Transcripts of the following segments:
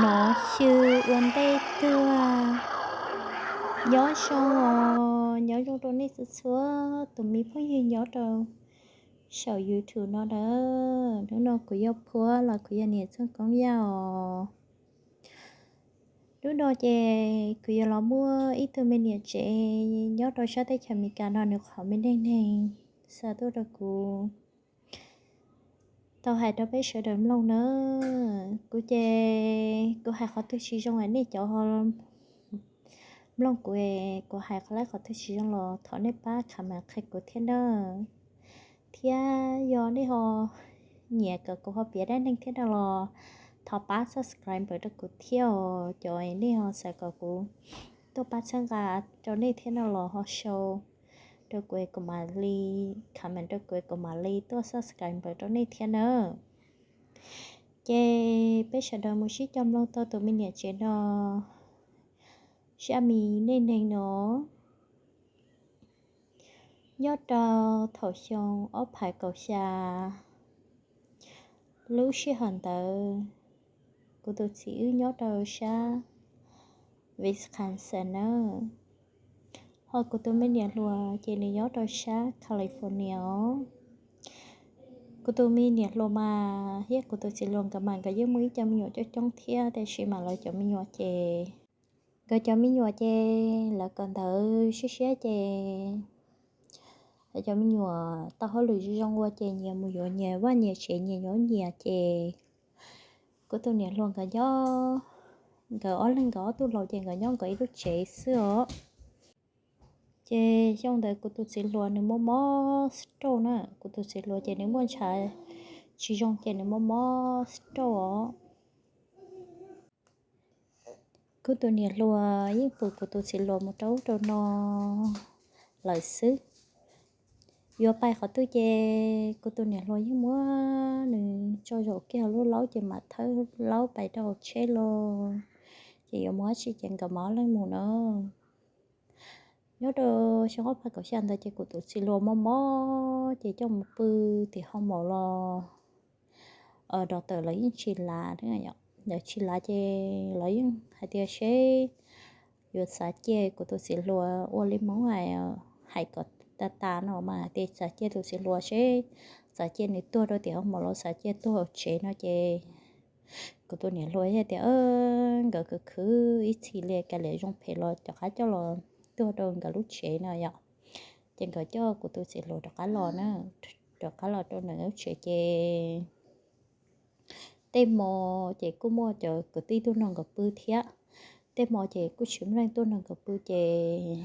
Nov xyw ua ntej tuaj. Nyob zoo, nyob zoo rau nej txhua txhua tus me phooj ywg nyob rau saum YouTube no na. Hnub no kuv yog Phuab los kuv yog niam Txooj Koob Yaj os. Hnub no ces kuv yuav los muaj ib tug me niam tsev nyob rau sab teb chaws Amelikas no nws qhov me neej neeg xa tuaj rau kuv tau hais rau peb sawv daws mloog na. Kuv ces kuv hais qhov twg tsis zoo es nej cov mloog kuv, kuv hais qhov laib qhov twg tsis zoo los thov nej pab comment qhia kuv thiab na. Thiab yog nej ho nyiam kom kuv ho piav dab neeg thiab no los thov pab subscribe rau kuv thiab os. Cov nej ho xav kom kuv tuaj pab txhawb nqa rau nej thiab no los ho sau rau kuv es kuv mam li comment rau kuv es kuv mam li tuaj subscribe rau nej thiab na. Ces peb sawv daws mus sib cog mloog tau tus me niam tsev no zaj me neej neeg no. Nyob rau thaum xyoo ob phav kaum xya, lub sij hawm ntawd kuv tus txiv wb nyob rau sab Wisconsin na, ho kuv tus me niam hluas ces nws nyob rau sab California os. Kuv tus me niam hluas mas thiab kuv tus txiv hluas nkawd mas nkawd yeej muaj ib co me nyuam coob coob thiab, tiam sis mas lawv cov me nyuam ces, nkawd cov me nyuam ces lawv kawm ntawv siab siab ces lawv cov me nyuam tau hauj lwm zoo zoo ua ces nyias mus yuav nyias vaj nyias tsev nyias yuav nyias ces kuv tus niam hluas nkawd nyob, nkawd ob leeg nkawd ob tug laus ces nkawd nyob nkawd ib lub tsev xwb os. Ces xyoo ntawd kuv tus txiv hluas nws mob mob stroke na, kuv tus txiv hluas ces nws muaj ntshav tsis zoo ces nws mob mob stroke os. Kuv tus niam hluas yeej pum kuv tus txiv hluas mus rau ub rau no lawm xwb. Yuav pais qhov twg ces kuv tus niam hluas yeej muab nws tso zaum kiag hauv lub laub ces mam thawb laub pais rau hauv tsheb los, ces yuav mus dab tsi ces nkawd mam ob leeg mus na. Nyob rau xyoo ob phav kaum xya ntawd ces kuv tus txiv hluas mob mob ces coj mus pw tim hoo maum los, doctor lawv yeej tsis lav, lawv tsis lav ces lawv yeej hais tias seb yuav xav cia kuv tus txiv hluas ua li Hmoob hais, hais kom tas tas no mas hais tias xav cia tus txiv hluas seb, xav cia nws tuag rau tim hoo maum los xav cia tuag hauv tsev no ces kuv tus niam hluas hais tias nkawd khwv khwv ib txhis li kav liam zoo phem los rov qab coj los tuag rau nkawd lub tsev no yom. Ces nkawd coj kuv tus txiv hluas rov qab los na, rov qab los rau nkawd lub tsev ces tej hmo ces kuj muaj cov kwv tij tuaj nrog nkawd pw thiab, tej hmo ces kuj tsis muaj neeg tuaj nrog nkawd pw ces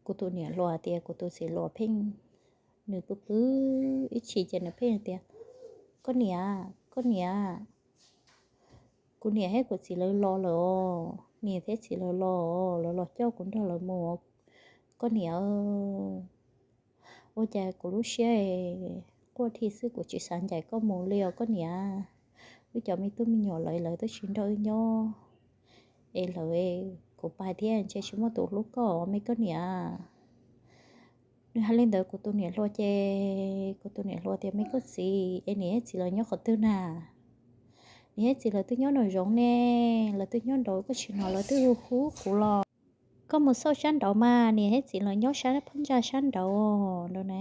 kuv tus niam hluas tias kuv tus txiv hluas pheej, nws pw pw ib txhis ces nws pheej tias, koj niam, koj niam, kuv niam thiab kuv txiv lawv los lawm os, niam thiab txiv lawv los, lawv los coj kuv nrog lawv mus, koj niam. Ua cas kuv lub siab quaj dhi xwb, kuv tsis xav ncaim koj mus li os koj niam. Wb cov me tub me nyuam lawv, lawv twb tsis nrog wb nyob es lawv, kuv pais thiab ntshe tsis muaj tus hlub koj me koj niam. Nws hais li ntawd kuv tus niam hluas ces kuv tus niam hluas tias, me koj txiv, es niam thiab txiv lawv nyob qhov twg na? Niam thiab txiv lawv twb nyob nraum zoov ne, lawv twb nyob nraud, koj tsis hnov lawv twb hu hu kuv los? Koj mus xauj sab nraud mas, niam thiab txiv lawv nyob sab phab ntsa sab nraud no na.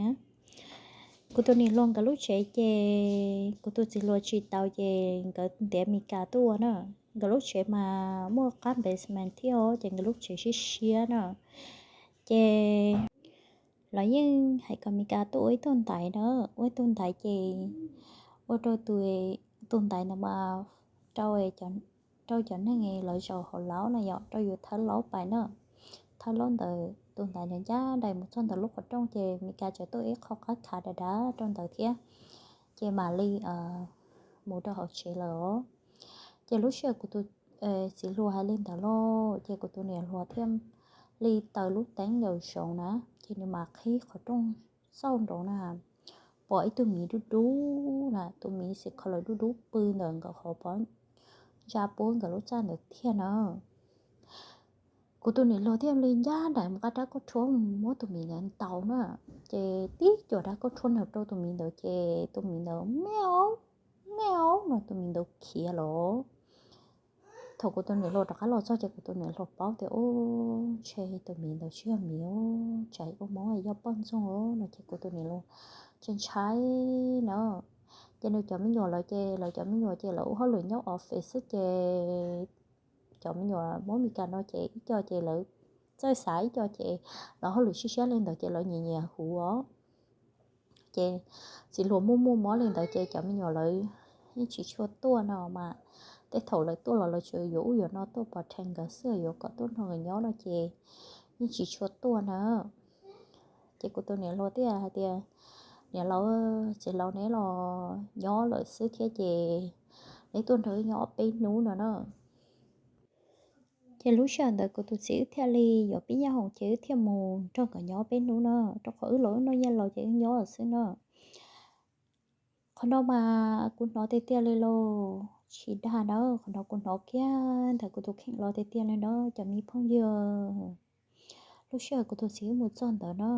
Kuv tus niam hluas nkawd lub tsev ces kuv tus txiv hluas tsis tau ces nkawd ntiav Mes Kas tuaj ua na. Nkawd lub tsev mas muaj qab basement thiab os, ces nkawd lub tsev siab siab na. Ces lawv yeej hais kom Mes Kas tuaj ua ib tug ntaiv na, ua ib tug ntaiv ces ua rau tus, tus ntaiv ntawd mas rau, rau cov neeg lawv zaum hauv laub na yom, rau yus thawb laub pais na. Thawb laub ntawd tus ntaiv ntawd ncaj nraim mus txog ntawm lub qhov rooj ces Mes Kas tseem tuaj ib qho qab khav dav dav rau ntawd thiab, ces mam li mus rau hauv tsev lawm os. Ces lub sij hawm kuv tus txiv hluas hais li ntawd lauj, ces kuv tus niam hluas thiaj li taws lub teeb nraum zoov na, ces nws mam qhib qhov rooj xauj nraud na, pom ib tug miv dub dub na, tus miv xim kho lawm dub dub pw ntawm nkawd qhov pob ntsa puab nkawd lub txaj ntawd thiab na. Kuv tus niam hluas thiaj li ncaj nraim mus qab rab kauj rhuab mus muab tus miv ntawd ntaus na, ces tib cuam rab kauj rhuab ntaus rau tus miv ntawd ces tus miv ntawd miau miau no, tus miv ntawd khiav lawm. Thaum kuv tus niam hluas rov qab los txog ces kuv tus niam hluas paub tias, u, ntshe tus miv ntawd tsis yog miv, tsam ua hmoov yog poj ntxoog no ces kuv tus niam hluas ntshai ntshai na. Ces nws cov me nyuam lawv ces lawv cov me nyuam ces lawv ua hauj lwm nyob office xwb ces cov me nyuam Hmoob Meskas no ces ib co ces lawv txawj xav, ib co ces lawv hauj lwm siab siab li ntawd ces lawv nyiam nyiam huv os. Ces txiv hluas muaj muaj mob li ntawd ces cov me nyuam lawv yeej tsis tshua tuaj no mas, tej thaum lawv tuaj los lawv tsuas yuav ub yuav no tuaj pov theem nkawd xwb, yuav kom tuaj nrog nkawd nyob no ces yeej tsis tshua tuaj na. Ces kuv tus niam hluas thiaj hais tias, niam laus, txiv laus, neb los nyob lawm xwb thiab ces neb tuaj nrog wb nyob ob peb hnub no na. Ces lub sij hawm ntawd kuv tus txiv wb thiaj li yuav pib nyab hoom ces wb thiaj mus nrog nkawd nyob ob peb hnub na, rau qhov wb los wb noj nyiaj laus ces wb nyob lawm xwb na. Qhov no mas kuv hnov tiag tiag li lauj, tsis dag na, qhov no kuv hnov kiag ntawm kuv tus kheej los tiag tiag li na cov me phooj ywg. Lub sij hawm kuv tus txiv wb mus txog ntawd na,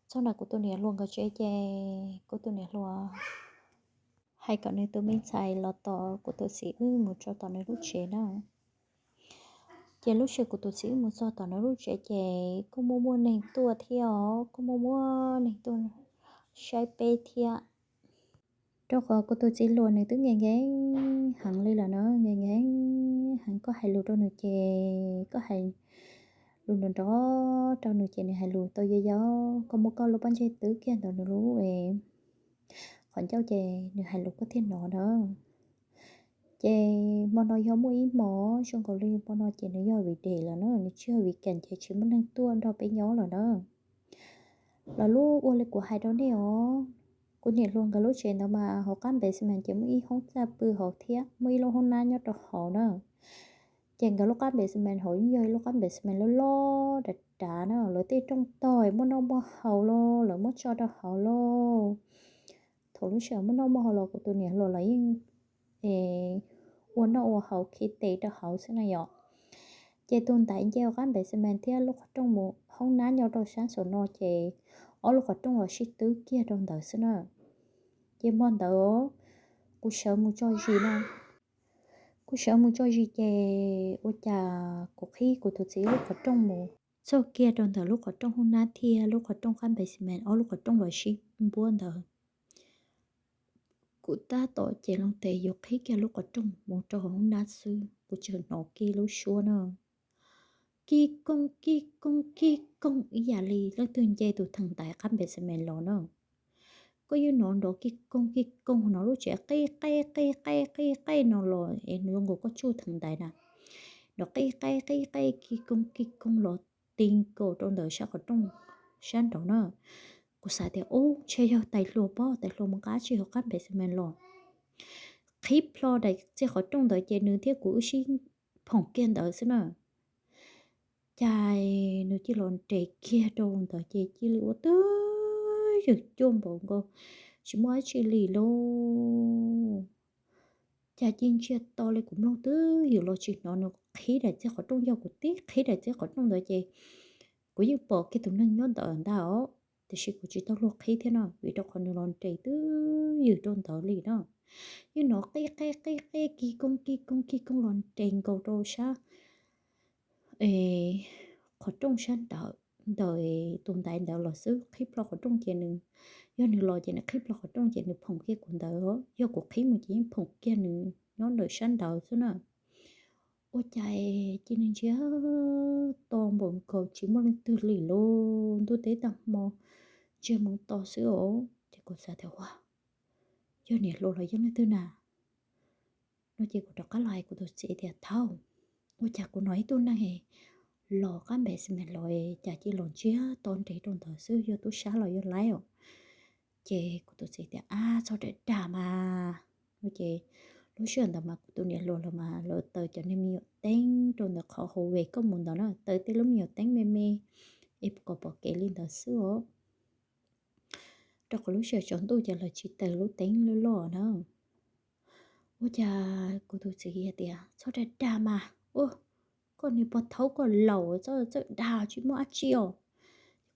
txog nram kuv tus niam hluas nkawd tsev ces kuv tus niam hluas hais kom nws tus me ntxhais los tos kuv tus txiv wb mus rau tom nws lub tsev na. Ces lub sij hawm kuv tus txiv wb mus txog tom nws lub tsev ces kuj muaj muaj neeg tuaj thiab os, kuj muaj muaj neeg tuaj saib peb thiab. Rau qhov kuv tus txiv hluas nws twb nkees nkees heev li lawm na, nkees nkees heev, koj hais lus rau nws ces koj hais lus nrov nrov rau nws ces nws hais lus tau yau yau, koj muab koj lub pob ntseg twb kiag ntawm nws lub qhov ncauj ces nws hais lus koj thiaj hnov na. Ces hmo no yog muaj ib hmo zoo nkaus li hmo no ces nws yog weekday lawm na, nws tsis yog weekend ces tsis muaj neeg tuaj nrog peb nyob lawm na. Los lub ua li kuv hais rau nej os, kuv niam hluas nkawd lub tsev ntawd mas hauv qab basement ces muaj ib hoob txaj pw hauv thiab muaj ib lub hoob nab nyob rau hauv na. Ces nkawd lub qab basement hauv yeej yog ib lub qab basement loj loj dav dav na, lawv tej rooj tog muaj noj muaj haus los lawv muab tso rau hauv lauj. Thaum lub sij hawm muaj noj muaj haus los kuv tus niam hluas los yeej ua noj ua haus khi tes rau hauv xwb na yom. Ces tus ntaiv nce hauv qab basement thiab lub qhov rooj mus hoob nab nyob rau sab saum no ces ob lub qhov rooj los sib twb kiag rau ntawd xwb na. Ces hmo ntawd kuv sawv mus tso zis no, kuv sawv mus tso zis ces ua cas kuv qhib kuv tus txiv lub qhov rooj mus txog kiag rau ntawm lub qhov rooj hoob nab thiab lub qhov rooj qab basement ob lub qhov rooj los sib npuab ntawd. Kuv tab tom cev loo tes yuav qhib kiag lub qhov rooj mus rau hauv hoob nab xwb kuv tseem hnov kiag lub suab na, kij kooj kij kooj kij kooj ib yam li leej twg nce tus theem ntaiv qab basement los na. Koj yeej hnov nrov kij kooj kij kooj no lub tsev qij qej qij qej qij qej no los es nws zoo nkaus koj tsuj theem ntaiv na. Nrov qij qej qij qej kij kooj kij kooj los ti nkaus rau ntawm sab qhov rooj sab nraud na. Kuv xav tias ub ntshe yog tais hluas pob, tais hluas mus nqa tsi hauv qab basement los. Qhib plho daim txiag qhov rooj ntawd ces nws thiab kuv wb sib phoom kiag ntawd xwb na. Cas nws cia los nres kiag rau ntawd ces cia li ua twj ywm cuaj npaum nkaus, tsis muaj dab tsi li lauj. Cas cia ntsiag to li kuv mloog twj ywm los tsis hnov nws qhib daim txiag qhov rooj, yog kuv tib qhib daim txiag qhov rooj ntawd ces kuv yeej pom kiag tus neeg nyob ntawd ntag os. Tiam sis kuv tsis tau luag qhib thiab no vim rau qhov nws los nres twj ywm rau ntawd li no. Yeej hnov qij qej qij qej kij kooj kij kooj kij kooj los nres nkaus rau sab qhov rooj sab ntawd, tus ntaiv ntawd los xwb. Qhib plho qhov rooj ces nws, yog nws los ces nws qhib plho qhov rooj ces nws phoom kiag kuv ntawd, yog kuv qhib mus ces yeej phoom kiag nws nyob ntawm sab ntawd xwb na. Ua cas cia li ntsiag to npaum nkaus tsis muaj leej twg li lauj, ntuj teb tag hmo ntsiag moo to xwb os. Ces kuv xav tias ua yog niam hluas los yog leej twg na no ces kuv rov qab los hais kuv tus txiv tias thaum, ua cas kuv hnov ib tug neeg los qab npem xi mes los cas cia los ntsiag to nres rau ntawd xwb, yog tub sab los yog laib os. Ces kuv tus txiv tias ab txhob dag dag mas no ces lub sij hawm ntawd mas kuv tus niam hluas lawv mas lawv taws cov niag me nyuam teeb rau ntawm qhov hauv ves koj mus ntawd na, taws tej lub me nyuam teeb me me es kom pom kev li ntawd xwb os. Rau qhov lub sij hawm tsaus ntuj ces lawv tsis taws lub teeb loj loj na. Ua cas kuv tus txiv hais tias txhob dag dag mas, ua koj niag pog thaub koj laus txawj dag tsis muaj dab tsi os.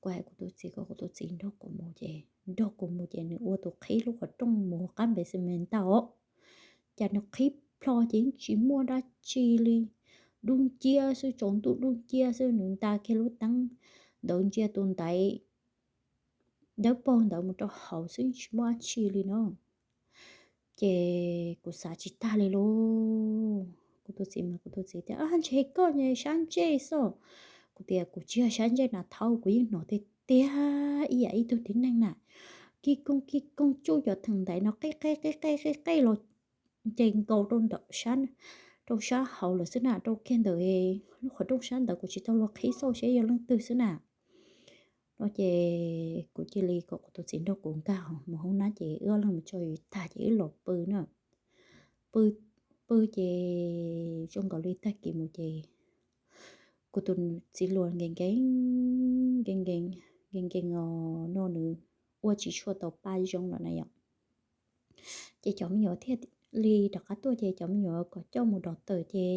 Kuv hais kuv tus txiv kom kuv tus txiv nrog kuv mus ces, nrog kuv mus ces nws ua tus qhib lub qhov rooj mus qab npem xi mes ntag os. Cas nws qhib plho ces yeej tsis muaj dab tsi li, dub nciab xwb, tsaus ntuj dub nciab xwb. Nws nta kiag lub teeb ntawd ntsia tus ntaiv dawb paug ntawd mus rau hauv xwb, tsis muaj dab tsi li no. Ces kuv xav tsis tag li lauj. Kuv tus txiv mas kuv tus txiv tias, Ntshe koj sab ntsej xwb. Kuv tias, Kuv tsis yog sab ntsej na thaub, kuv yeej hnov tiag tiag ib yam ib tug tib neeg na kij kooj kij kooj tsuj cov theem ntaiv no qej qej qej qej qej qej los ces nkaus rau ntawm sab, rau sab hauv lawm xwb na, rau kiag ntawm lub qhov rooj sab ntawd, kuv tsis tau luag qhib xauj seb yog leej twg xwb na. No ces kuv cia li kom kuv tus txiv nrog kuv nkag mus hauv nab ces wb ob leeg mus tso yus tag ces wb los pw na. Pw, pw ces zoo nkaus li tag kis mus ces kuv tus txiv hluas nkees nkees, nkees nkees, nkees nkees os no nws ua tsis tshua tau pa zoo lawm na yom. Ces cov me nyuam thiaj li rov qab tuaj ces cov me nyuam kom coj mus dov tawm ces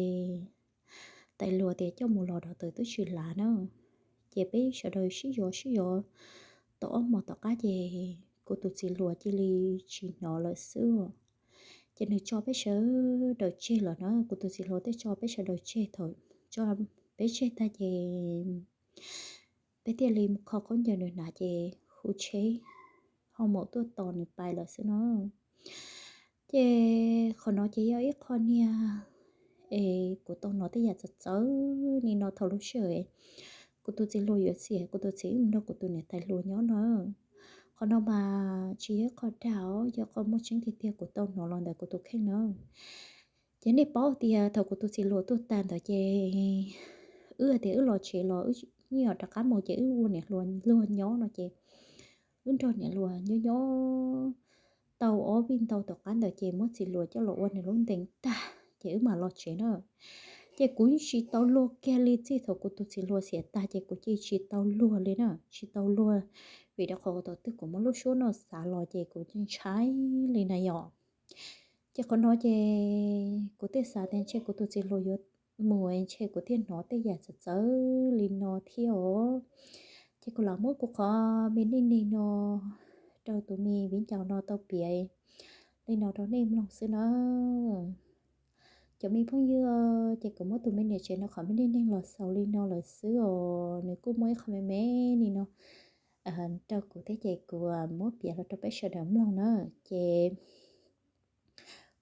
tais hluas tias coj mus los dov tawm twb tsis lav na. Ces peb sawv daws sib zov sib zov tau ob hmos tom qab ces kuv tus txiv hluas cia li tsis hnov lawm xwb. Ces nws tso peb sawv daws tseg lawm na, kuv tus txiv hluas thiaj tso peb sawv daws tseg. Thaum tso peb tseg tag ces peb thiaj li mus kho khaub ncaws nws hnav ces hu tsheb ho maum tuaj tos nws pais lawm xwb no. Ces qhov no ces yog ib qho niag es kuv tau hnov tej yam txawv txawv li no thaum lub sij hawm kuv tus txiv hluas yuav xiam, kuv tus txiv wb mus nrog kuv tus niam tais hluas nyob no. Qhov no mas tsis yog ib qho dag os, yog qho muaj tseeb tiag tiag kuv tau hnov los ntawm kuv tus kheej na. Ces nej paub tias thaum kuv tus txiv hluas tuag tag ntawd ces wb tias wb los tsev los wb yeej yuav rov qab mus ces wb ua niam hluas luag nyob no ces wb nrog niam hluas nyob nyob tau ob vij ntau tom qab ntawd ces muab txiv hluas coj los ua nws lub ntees tag ces wb mam los tsev na. Ces kuv yeej tsis tau luag kiag li, txij thaum kuv tus txiv hluas xiam tag ces kuv cia tsis tau luag li na, tsis tau luag. Vim rau qhov thaum twg kuv muab lub suab no xav los ces kuv ntshai li na yom. Ces qhov no ces kuv thiaj xav tias ntshe kuv tus txiv hluas yuav mus ntshe kuv thiaj hnov tej yam txawv txawv li no thiab os. Ces kuv lam muab kuv qhov me neej neeg no rau tus me viv ncaus no tau piav li no rau nej mloog xwb na. Cov me phooj ywg, ces kuv muab tus me niam tsev no qhov me neej neeg los xaus li no lawm xwb os. Nws kuj muaj ib qho me me li no rau kuv thiab ces kuv muab piav los rau peb sawv daws mloog na. Ces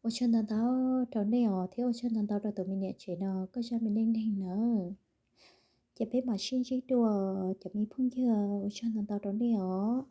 ua tsaug ntau ntau rau nej os thiab ua tsaug ntau ntau rau tus me niam tsev no koj zaj me neej neeg na. Ces peb mam sib ntsib dua cov me phooj ywg, ua tsaug ntau ntau rau nej os.